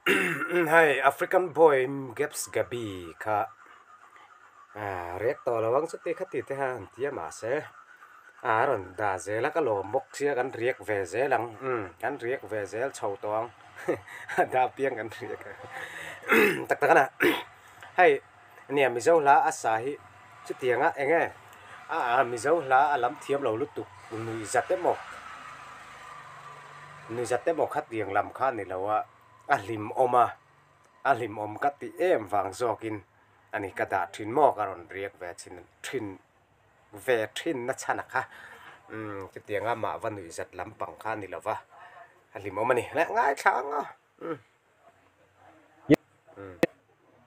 Hei African boy Gabs Gabi kha react tawh lo ang chuti kha tih te kha an ti a mahse a rawn dah zel a ka lawm bawk sia kan react ve zel ang umm kan react ve zel chho tawh ang a dah piang kan react ang tak tak a na hei nia Mizo hla a sa hi chutianga eng nge a Mizo hla a lam thiam lo lutuk nuih zat emaw nuih zat emaw khatiang lam kha a ni lo a. A hlimawm a, a hlimawm ka tih em vang zawkin a ni ka dah thin maw ka rawn riak ve thin thin ve thin na chhan a kha umm chutiang a mah va nuih zat lampang kha a ni lova a hlimawm a ni leh ngaithla ang a umm.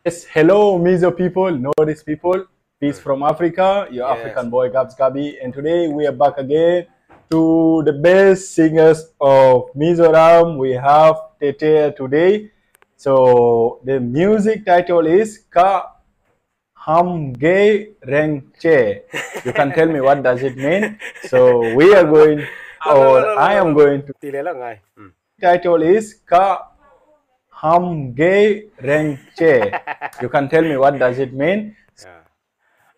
Yes, hello Mizo people, Northeast people, peace from Africa, your Yes. African boy Gabs Gabi, and today we are back again to the best singers of Mizoram. We have Tetea today. So the music title is Ka Ham Ge Reng Che. You can tell me what does it mean. So we are going, or I am going to. Ti leh lo ngai. Mm. Title is Ka Ham Ge Reng Che. You can tell me what does it mean. Yeah.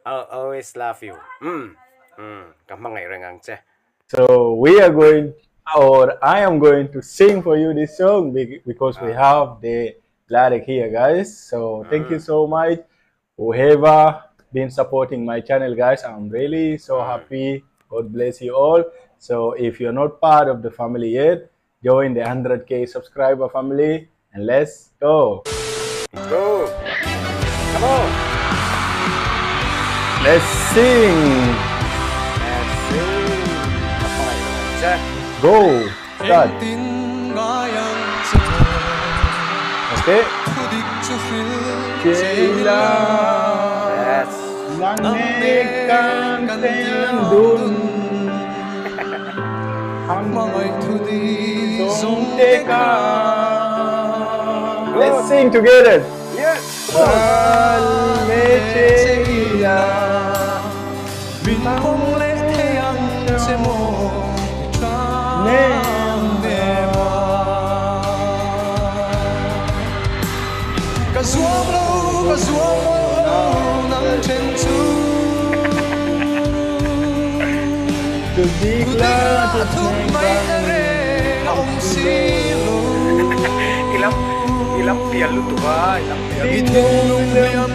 I'll always love you. Mm. Mm. Ka hmangaih reng ang che. So we are going, or I am going to sing for you this song because we have the lyric here, guys. So thank you so much, whoever been supporting my channel, guys. I'm really so happy. God bless you all. So if you're not part of the family yet, join the 100K subscriber family and let's go. Go! Come on! Let's sing. Let's sing. Ka hmangaih reng ang che. Go. Start. Okay. Cheila. Yes. Nang ne kan dun. Let's sing together. Yes. I lam i lam pial lutuk a i lam pial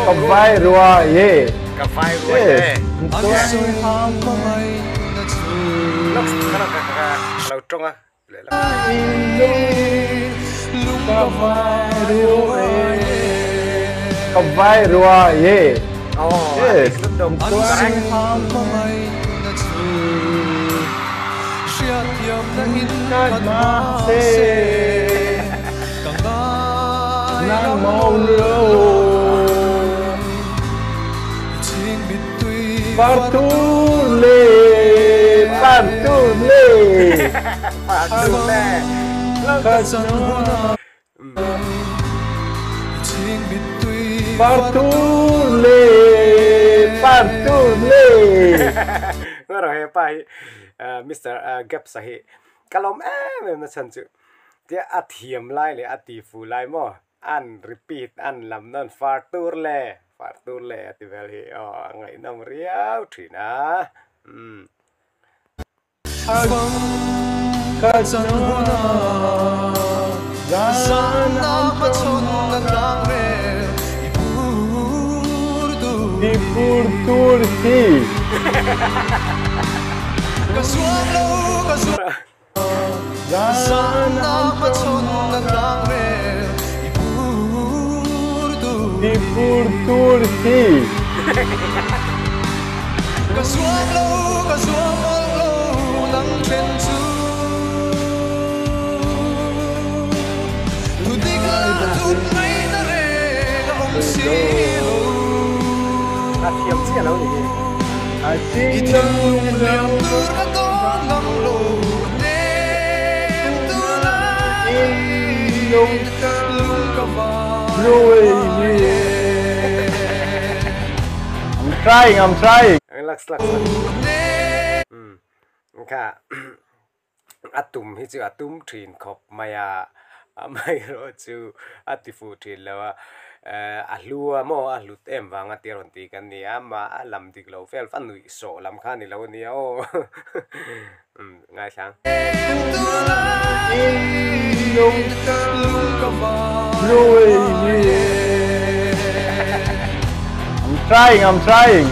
Ka vai rua ye. Ka vai rua ye. Yes. Ka ka ka lo tawng a lehlam. Ka vai rua ye. Oh, Yes. Partule, partule. Partule. Partule, partule. Nga rawh he pa hi Mister Gaps a hi ka lawm em em na chhan chu tia a thiam lai leh a ti fu lai maw an repeat an lam nawn far tur le far tur le a ti vel hi aw a ngaihnawm riau thin a umm. A thiam chiah lo ni hi. trying, I'm trying. Laks laks laks. Kha a tum hi chu a tum thin khawp mai a, amaherawh chu a ti fuh thin lo a, a hlu a maw a hlut em vang a tia rawn ti kan ni a, amah a lam dik lo vel a nuih sawh lam kha a ni lo a nia aw ngaithla ang. I'm trying, I'm trying.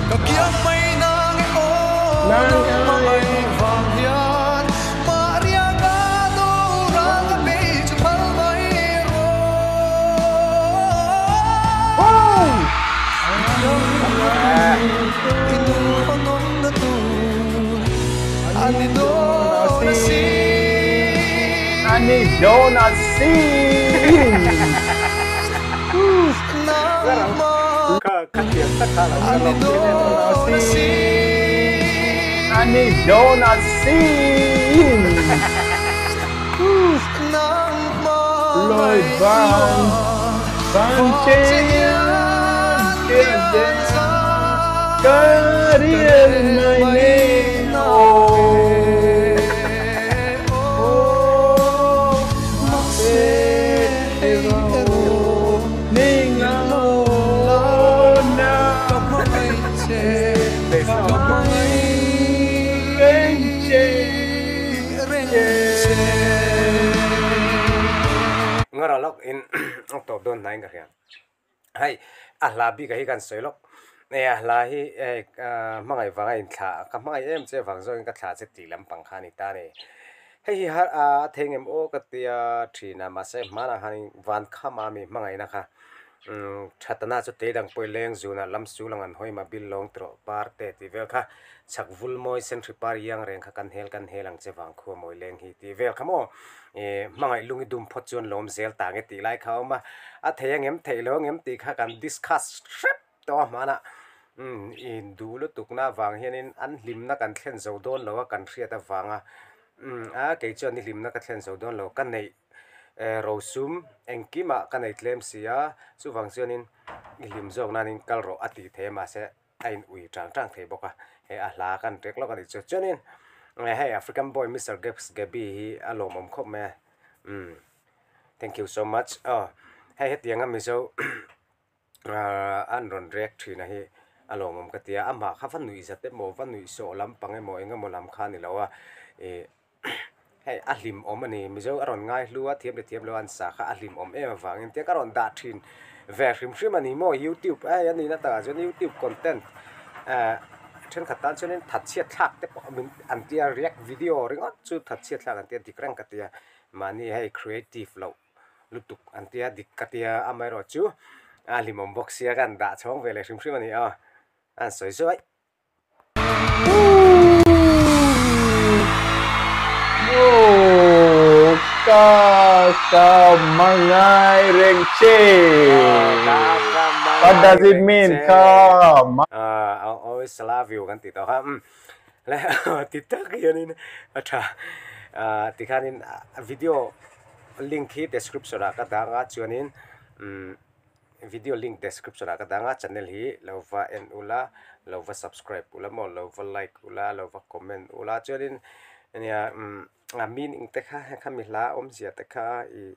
Lloyd Brown, my name. Ngara lawk in tawp dawn hnai in ka hria. Hei a hla bik ah hi kan sawi lawk. Hei a hla hi hei hmangaih vanga inthlah ka hmangaih em che vang zawngin ka thlah che tih lampang kha a ni ta a ni. Hei hi har a thei ngem aw ka tia thin a mahse hmanah khanin van khama mi hmangaihna kha thatana chu tei dang pawh i leng zunah lam sul ang an hawi mah bil lawng tawh par te tih vel kha chhak vul mawi sen hri par iang reng kha kan hel kan hel ang che vang khua mawi leng hi tih vel kha maw ih hmangaih lung i dum phawt chuan lawm zel ta nge tih lai kha a awm a, a thei ang em theih lo ang em tih kha kan discuss hrep tawh a hmanah ih duh lutukna avang hianin an hlimna kan thlen zo dawn lo a kan hriat avanga a kei chuan i hlimna ka thlen zo dawn lo ka neih rosum engkimah ka nei tlem si a chuvang chuanin i hlim zawk nanin kal rawh a tih thei a mahse a in ui tang tang thei bawk a he a hla kan tek lawk a nih chu chuanin hei African boy Mister Gaps Gaby hi a lawmawm khawp mai a umm thank you so much aw hei hetianga Mizo an rawn react thin a hi a lawmawm ka ti a amah kha va nuih zat emaw va nuih sawh lampang emaw eng emaw lam kha a ni lo a ih hei a hlim awm a ni Mizo a rawn ngai hlu a thiam leh thiam lo an sa kha a hlim awm em avangin tiang ka rawn dah thin ve hrim hrim a ni maw youtube hei a nihna takah chuan youtube content ah thenkhat tan chuanin thatchhiat thlak te pawh min an tia react video ringawt chu thatchhiat thlak an tia dik reng ka tia mahni hei creative loh lutuk an tia dik ka tia amaherawh chu a hlimawm bawk sia ka han dah chhawng ve leh hrim hrim a ni aw a han sawi zuai. Ka ka mangai reng che. What does it mean? Ka I always love you kan tih tawh kha le ti tak hianin a tha tikhanin video link hi description ah ka dang a chuanin video link description ah ka dang a channel hi lo va en ula lo va subscribe ula maw lo va like ula lo va comment ula chuanin nia a meaning te kha khami hla awmzia te kha ih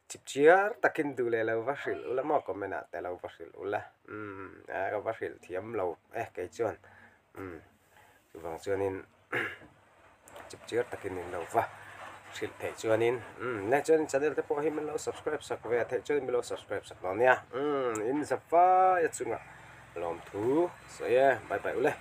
chip chiar takin duh leh lo va hrilh ula maw comment ah te lo va hrilh ula umm a ka va hrilh thiam lo e kei chuan umm chuvang chuanin chip chiar takin in lo va hrilh theih chuanin umm le chuan channel te pawh hi min lo subscribe sak ve a theih chuan min lo subscribe sak dawn nia umm in zafai a chungah lawmthu sawi e bye bye ule.